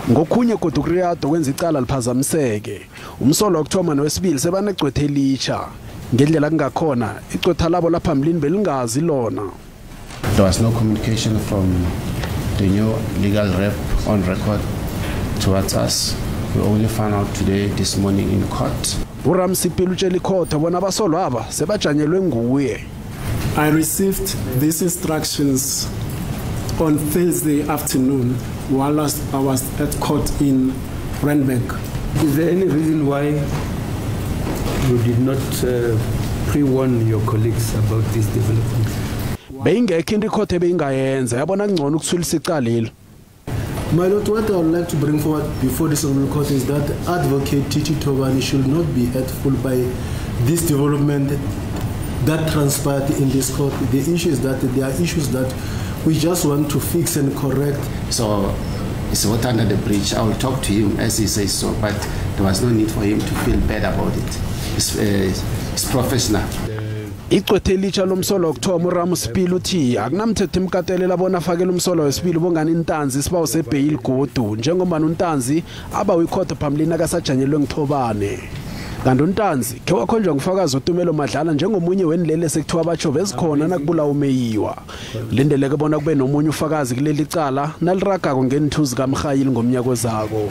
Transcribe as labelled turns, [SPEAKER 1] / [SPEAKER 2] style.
[SPEAKER 1] Ngokhunye godu kuriyado kwenza icala liphazamiseke. Umsolo wokuthoma nowesibili sebanegcwethe elitsha. Ngendlela kungakhona icwetha labo laphambilini belingazi lona.
[SPEAKER 2] There was no communication from the new legal rep on record towards us. We only found out today, this morning in court.
[SPEAKER 1] uRamosepele utshela ikhotho bona abasolwa aba sebajanyelwe nguye.
[SPEAKER 3] I received these instructions on Thursday afternoon while I was at court in Randburg.
[SPEAKER 4] Is there any reason why you did not pre-warn your colleagues about this development?
[SPEAKER 1] Beyingekho into ikhotho ebeyingayenza, yabona kungcono ukuthulisa icalelo.
[SPEAKER 5] My lord, what I would like to bring forward before this honorable court is that Advocate Titi Thobane should not be hurtful by this development that transpired in this court. The issue is that there are issues that we just want to fix and correct.
[SPEAKER 2] So it's water under the bridge. I will talk to him as he says so, but there was no need for him to feel bad about it. It's professional.
[SPEAKER 1] Igcwethe elitsha lomsolo wokuthoma uRamosepele uthi akunamthetho emkatelela bona afakele umsolo wesibili Bongani Ntanzi isibawo sebheyili godu, njengoba uNtanzi abawa ikhotho phambilini akasajanyelwe nguThobane. Kanti uNtanzi khe wakhonjwa ngufakazi uTumelo Madlala njengomunye wenilelesi ekuthiwa batsho bezikhona nakubulawa uMeyiwa. Lindeleke bona kube nomunye ufakazi kuleli cala naliragako ngenithuzi kaMrhayili ngomnyaka ozako.